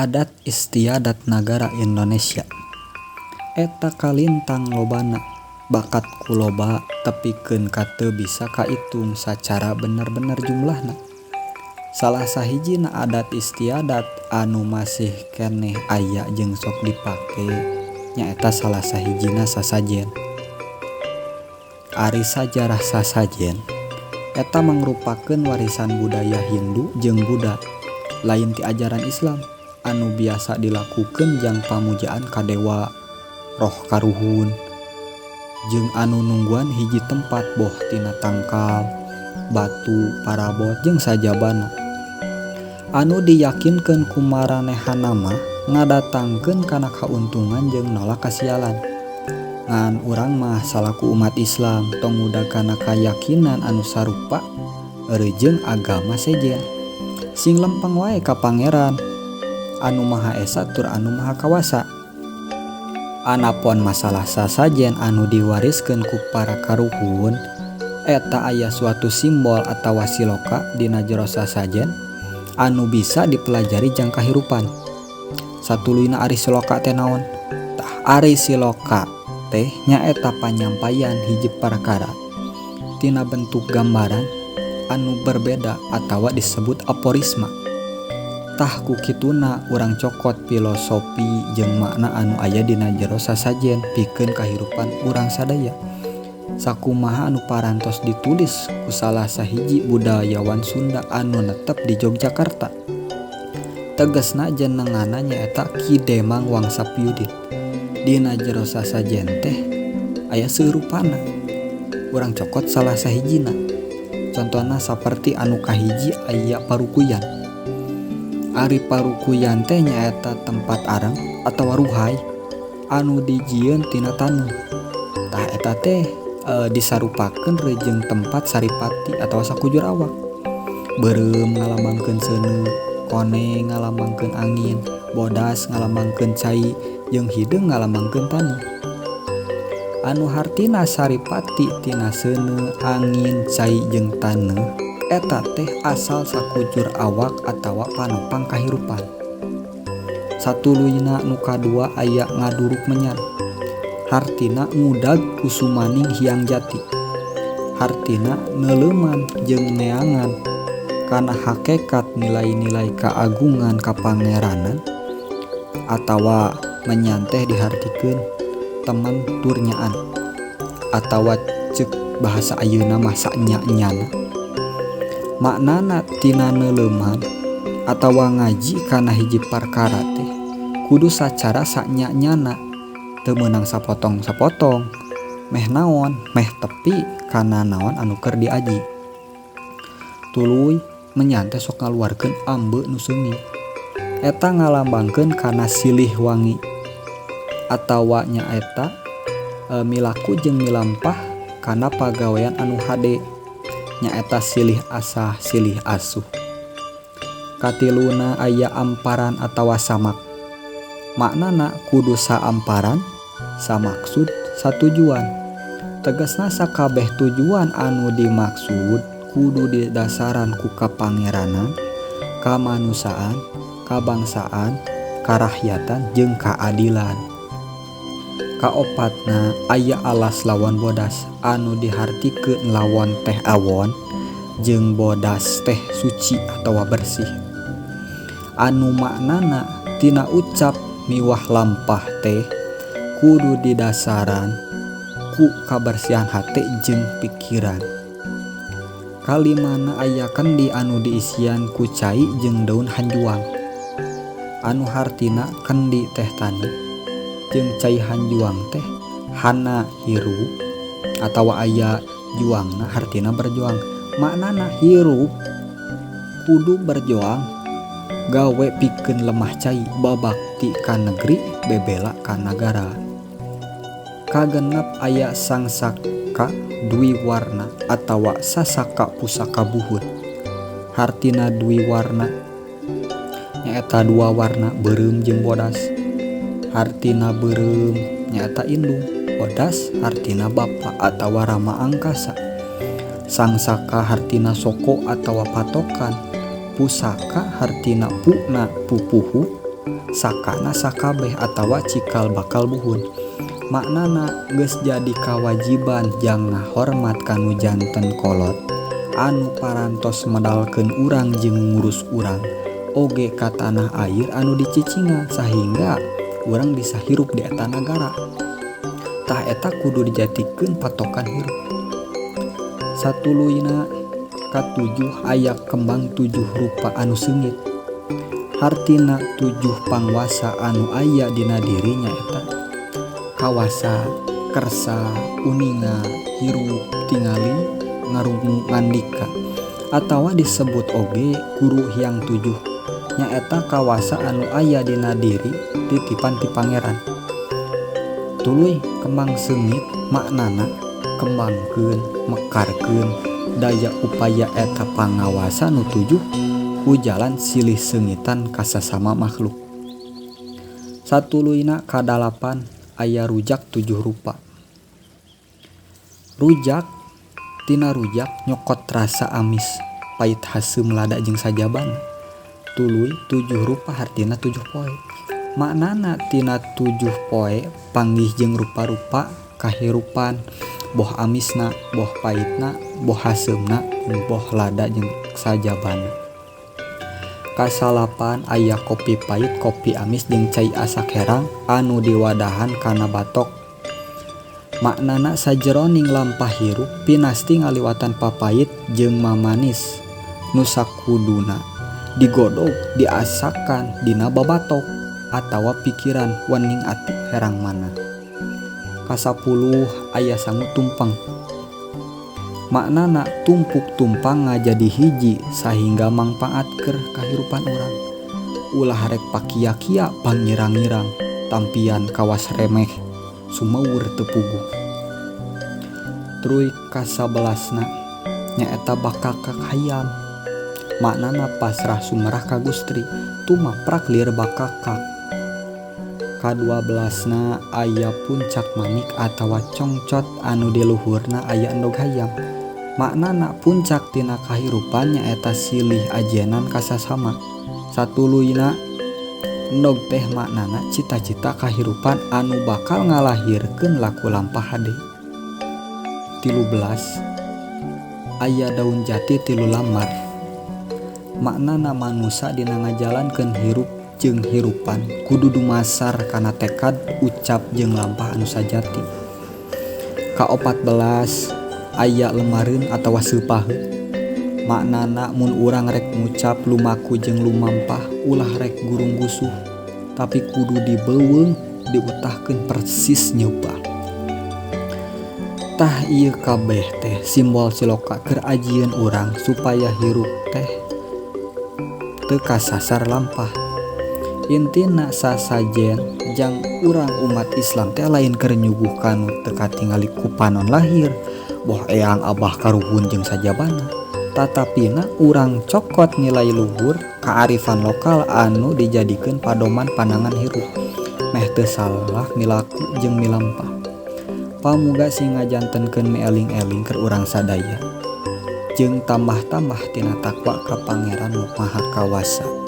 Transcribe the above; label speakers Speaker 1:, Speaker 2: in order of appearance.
Speaker 1: Adat istiadat nagara Indonesia eta kalintang lobana bakat ku loba tepikeun ka teu bisa kaitung sacara bener-bener jumlahna. Salah sahijina adat istiadat anu masih keneh aya jeung sok dipake nyaeta salah sahijina sasajen. Ari sajarah sasajen eta mangrupakeun warisan budaya Hindu jeung Buddha lain ti ajaran Islam anu biasa dilakukeun jang pamujaan ka dewa, roh karuhun, jeung anu nungguan hiji tempat boh tina tangkal, batu, parabot jeung sajabana. Anu diyakinkeun ku maranehanna mah ngadatangkeun kana kauntungan jeung nolak kasialan. Ngan urang mah salaku umat Islam tong ngudag kana kayakinan anu sarupa eureujeng agama sejen. Sing lempeng wae ka Pangeran anu Maha Esa tur anu Maha Kawasa. Anapon masalah sasajen anu diwariskeun ku para karuhun eta aya suatu simbol atawa siloka dina jero sasajen anu bisa dipelajari jang kahirupan. Satuluyna ari siloka teh naon? Tah ari siloka teh nyaeta panyampaian hiji perkara tina bentuk gambaran anu berbeda atawa disebut aforisma. Tah ku kituna urang cokot filosofi jeung makna anu aya dina jero sasajen pikeun kahirupan urang sadaya. Sakumaha anu parantos ditulis ku salah sahiji budayawan Sunda anu netep di Yogyakarta. Tegesna jenenganna nyaeta Ki Demang Wangsapiudin. Dina jero sasajen teh aya seurupana. Urang cokot salah sahijina. Contona saperti anu kahiji aya parukuyan. Ari parukuyan teh nyaeta tempat arang atawa ruhai anu dijieun tina taneuh. Tah eta teh disarupakeun reujeng tempat saripati atawa sakujur awak. Beureum ngalambangkeun seuneu, koneng ngalambangkeun angin, bodas ngalambangkeun cai, jeung hideung ngalambangkeun taneuh. Anu hartina saripati tina seuneu, angin, cai jeung taneuh eta teh asal sakujur awak atawa panopang kahirupan. Satuluyna nu kadua aya ngaduruk menyan. Hartina ngudag kusumaning hiang jati. Hartina neuleuman jeung neangan kana hakekat nilai-nilai keagungan kapangeranan atawa menyan teh dihartikeun teman turnyaan atawa ceuk bahasa ayeuna mah sanya-nyana. Maknana tina neuleuman atawa ngaji kana hiji parkara teh kudu sacara sanya-nyana, teu meunang sapotong-sapotong, meh naon meh tepi kana naon anu keur diaji. Tuluy menyan teh sok ngaluarkeun ambe nu seungit. Eta ngalambangkeun kana silih wangi atawa nyaeta milaku jeung milampah kana pagawean anu hade nyaeta silih asah silih asuh. Katiluna aya amparan atawa samak. Maknana kudu saamparan, samaksud, satujuan. Tegasna sakabeh tujuan anu dimaksud kudu didasaran ku kapangeranan, kamanusiaan, kabangsaan, karakyatan jeung kaadilan. Kaopatna aya alas lawan bodas anu dihartikeun lawon teh awon jeung bodas teh suci atawa bersih. Anu maknana tina ucap miwah lampah teh kudu didasaran ku kabersihan hate jeung pikiran. Kalimana aya kendi anu diisian ku cai jeung daun hanjuang. Anu hartina kendi teh taneuh jeung cai hanjuang teh hana hirup atawa aya juangna hartina berjuang. Maknana hirup kudu berjuang gawe pikeun lemah cai babakti ka negeri bebela ka nagara. Kagenep aya sangsaka dwi warna atawa sasaka pusaka buhun. Hartina dwi warna nyaeta dua warna beureum jeung bodas. Hartina beureum nyaeta indung, bodas hartina bapa atawa rama angkasa. Sangsaka hartina soko atawa patokan, pusaka hartina puna pupuhu. Sakana sakabeh atawa cikal bakal buhun. Maknana geus jadi kawajiban jang ngahormat ka nu janten kolot anu parantos medalkeun urang jeung ngurus urang oge ka tanah air anu dicicingan sahingga urang bisa hirup di eta nagara. Tah eta kudu dijadikeun patokan hirup. Satuluyna katujuh aya kembang tujuh rupa anu seungit. Hartina tujuh pangwasa anu aya dina diri nyaeta kawasa, kersa, uninga, hirup, tingali, ngarungu, ngandika atawa disebut oge guru hyang tujuh nyaeta kawasa anu aya dina diri titipan ti pangeran. Tuluy kembang seungit maknana kembangkeun, mekarkeun daya upaya eta pangawasa nu tujuh ku jalan silih seungitan ka sasama makhluk. Satuluyna kadalapan aya rujak tujuh rupa. Rujak tina rujak nyokot rasa amis, pait haseum lada jeung sajabana. Tuluy tujuh rupa hartina tujuh poe. Maknana tina tujuh poe panggih jeung rupa-rupa kahirupan, boh amisna, boh paitna, boh haseumna, boh lada jeung sajabana. Kasalapan aya kopi pait, kopi amis jeung cai asak herang anu diwadahan kana batok. Maknana sajeroning lampah hirup pinasti ngaliwatan papait jeung mamanis nu sakuduna digodog diasakan dina babatok atawa pikiran wening ati herang mana. Kasapuluh aya sangu tumpeng. Maknana tumpuk tumpang ngajadi hiji sahingga mangpaat keur kahirupan urang. Ulah rek pakia-kia pangirang-irang tampian kawas remeh sumeur teu puguh. Truy kasabelasna nyaeta bakakak hayam. Maknana pasrah sumerah ka Gusti tumaprak lir bakakak. Kaduabelasna aya puncak manik atawa congcot anu di luhurna aya endog hayam. Maknana puncak tina kahirupan nyaeta silih ajenan kasasama. Satuluyna endog teh maknana cita-cita kahirupan anu bakal ngalahirkeun laku lampah hade. 13 aya daun jati tilu lamar. Maknana manusa dina ngajalankeun hirup jeung hirupan kudu dumasar kana tekad ucap jeung lampah anu sajati. Ka-14 aya lemareun atawa seupaheun. Maknana mun urang rek ngucap lumaku jeung lumampah ulah rek gurung gusuh tapi kudu dibeuweung diutahkeun persis nyeupah. Tah ieu kabeh teh simbol siloka keur ajieun urang supaya hirup teh teu kasasar lampah. Intina sasajen jang urang umat Islam teh lain keur nyuguh kanu teu katingali ku panon lahir boh eyang abah karuhun jeung sajabana, tatapina urang cokot nilai luhur kearifan lokal anu dijadikeun padoman pandangan hirup meh teu salah milaku jeung milampah. Pamuga sing ngajantenkeun mieling-eling keur urang sadaya jeung tambah-tambah tina takwa ka Pangeran Nu Maha Kawasa.